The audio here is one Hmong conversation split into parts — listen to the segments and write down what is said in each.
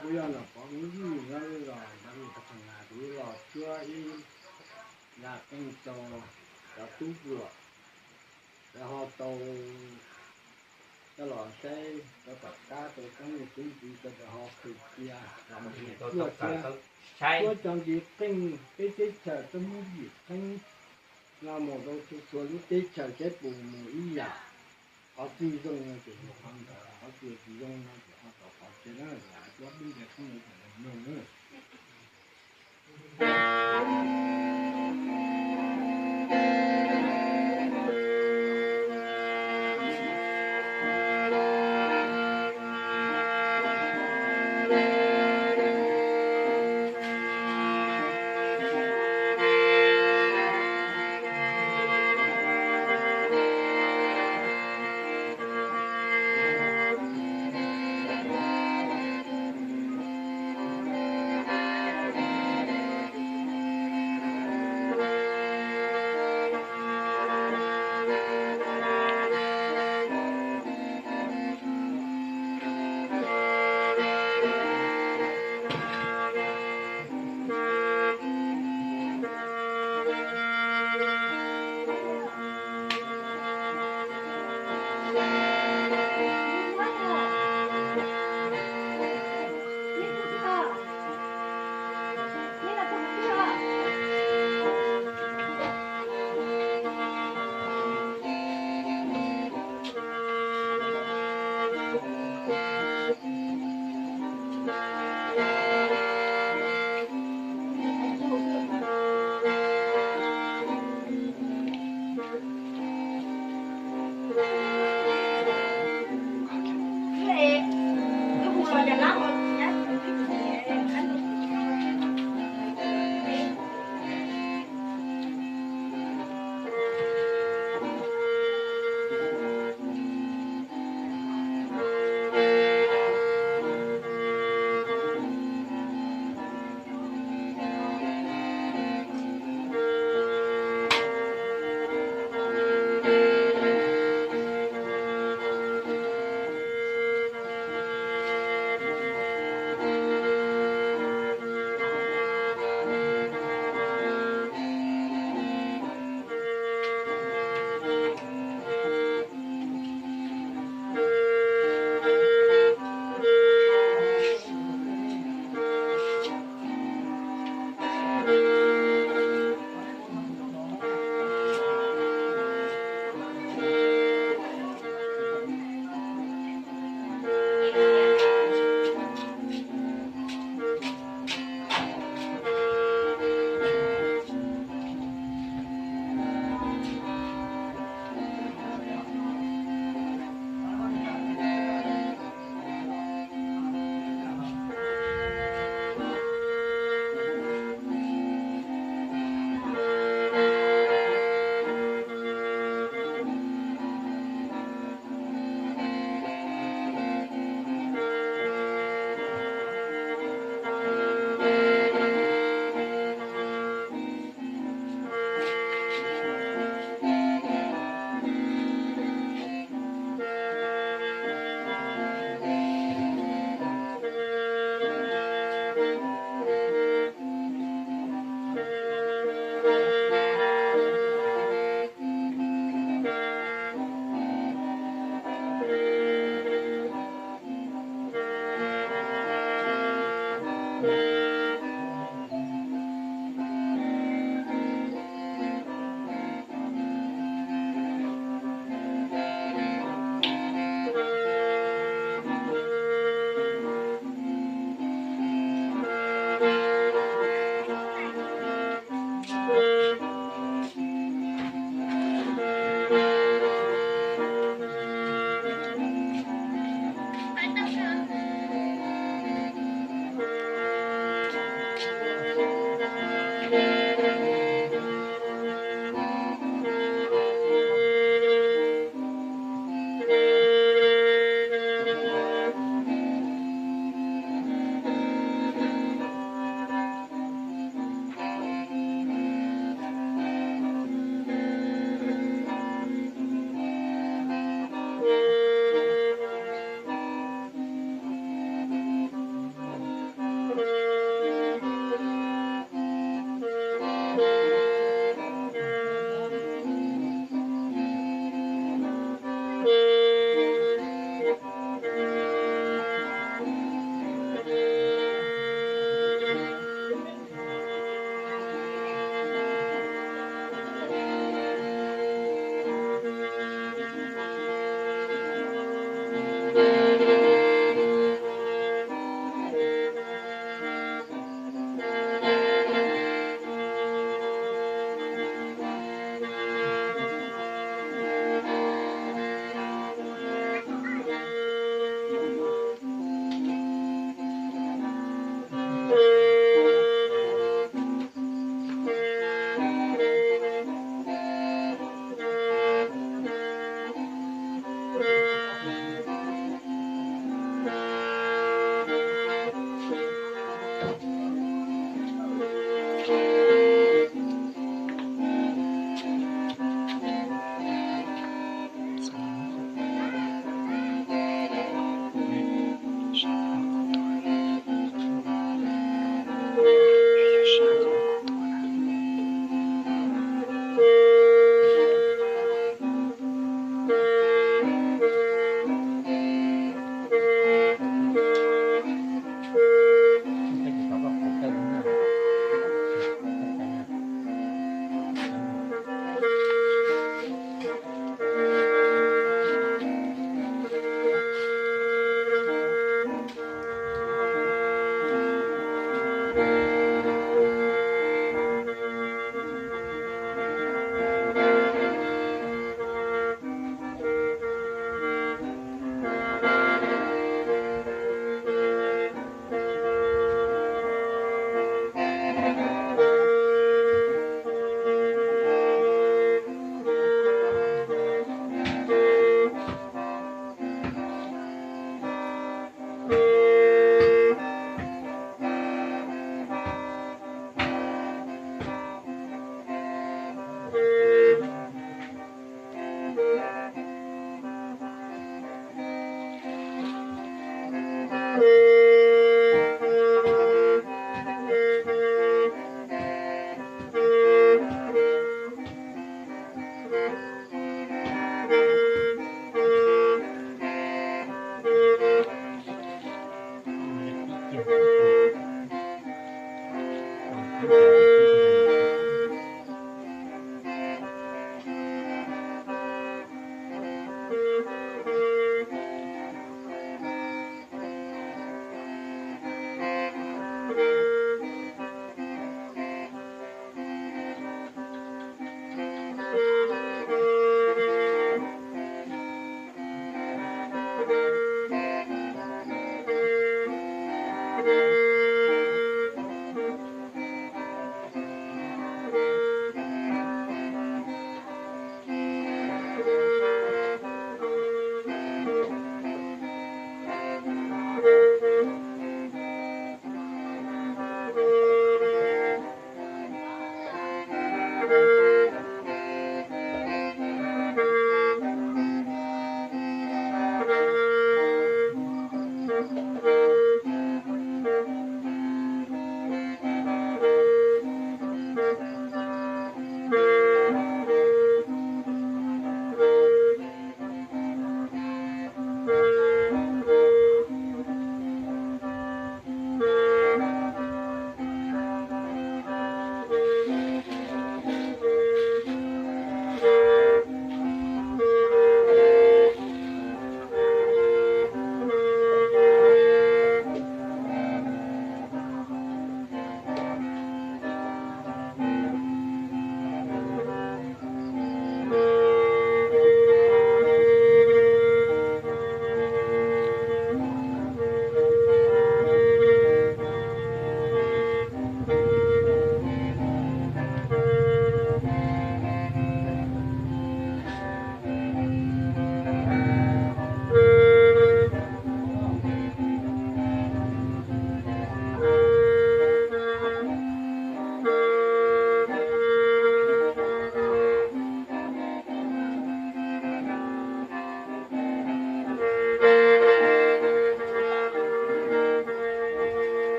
Kuv yog Nom Pov Koob Vwj, nyob lub zos Npab Lis, Pha Thas Nas. Kuv los cuab ib yam qeej rau cov tub hluas, lawv ho tau coj los saib, rau tom qab rau tsoom niam tsoom txiv sawv daws ho khaws cia los mus cuab thiab. Cuab cov ntsis qeej peb teb chaws txoj hmoo yim theeb no mus rau txhua txhua lub teb chaws saib puas mus ib yam. Qhov twg zoo no ces mus qhov ntawd, qhov twg tsis zoo no ces ho rau qhov tsev na, lam cuab peb nce qeej no ces mloog na.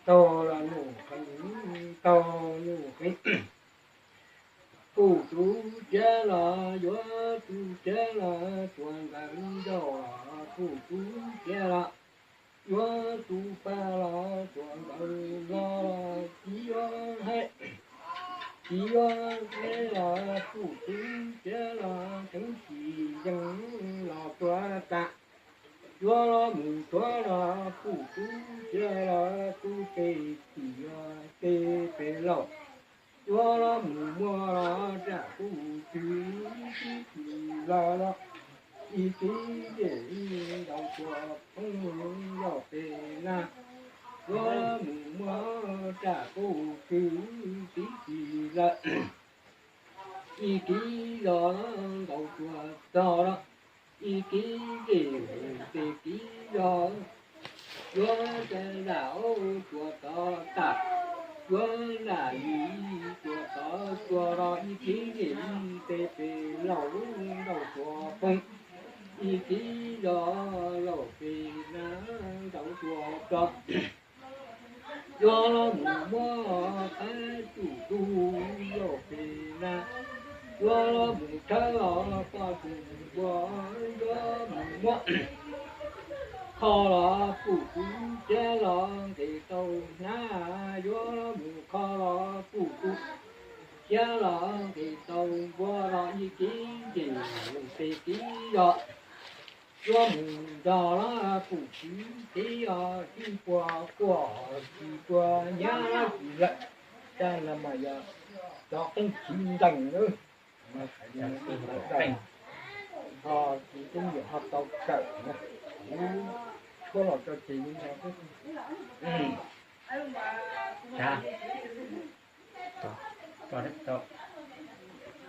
Tau los num qees, tau num qees. Kuj tu siab los yuav tu siab los tsuas nkawd nrauj los kuj tu siab los yuav tu pa los tsuas nkawd los tsis yuav haib, tsis yuav haib los kuj tu siab los teev tsis yees los tuag tas. Yuav los mus tuag los kuj tu siab los tu pes txim los tes pes laus. Yuav los mus muag los tsam kuj twv tib tsis los los ib tib zem ntaus tuag poob los pes na. Yuav los mus muag tsam kuj twv tib tsis los ib tib zos ntaus tuag txog los ib tib zem tes tib zos. Yuav tsam lam ua tsuas tod tas, yuav lam li tsuas tod tsuas los ib tib zem tes pes laus lub ntaus tuag poob ib tib zos laus pes na ntaus tuag tod. Yuav los mus muab qab tsuj tug yog pes na, yuav los mus thawb los poj tsuj npua, yuav mus muab kho los puj tub, thiab los nqis tau hnab, yuav los mus kho los puj tub, thiab los nqis tau npua los ib kib ntim tes kib zos. Yuav mus nrog los puj tub tib os, tib puag quaj tsis tuag, nyab tsis lawm. Caj no mas yog cov qeej chiv ntees na. Ho tsis tub yam ho tau kawm na, kuv tshuab los tso tseg li no xwb.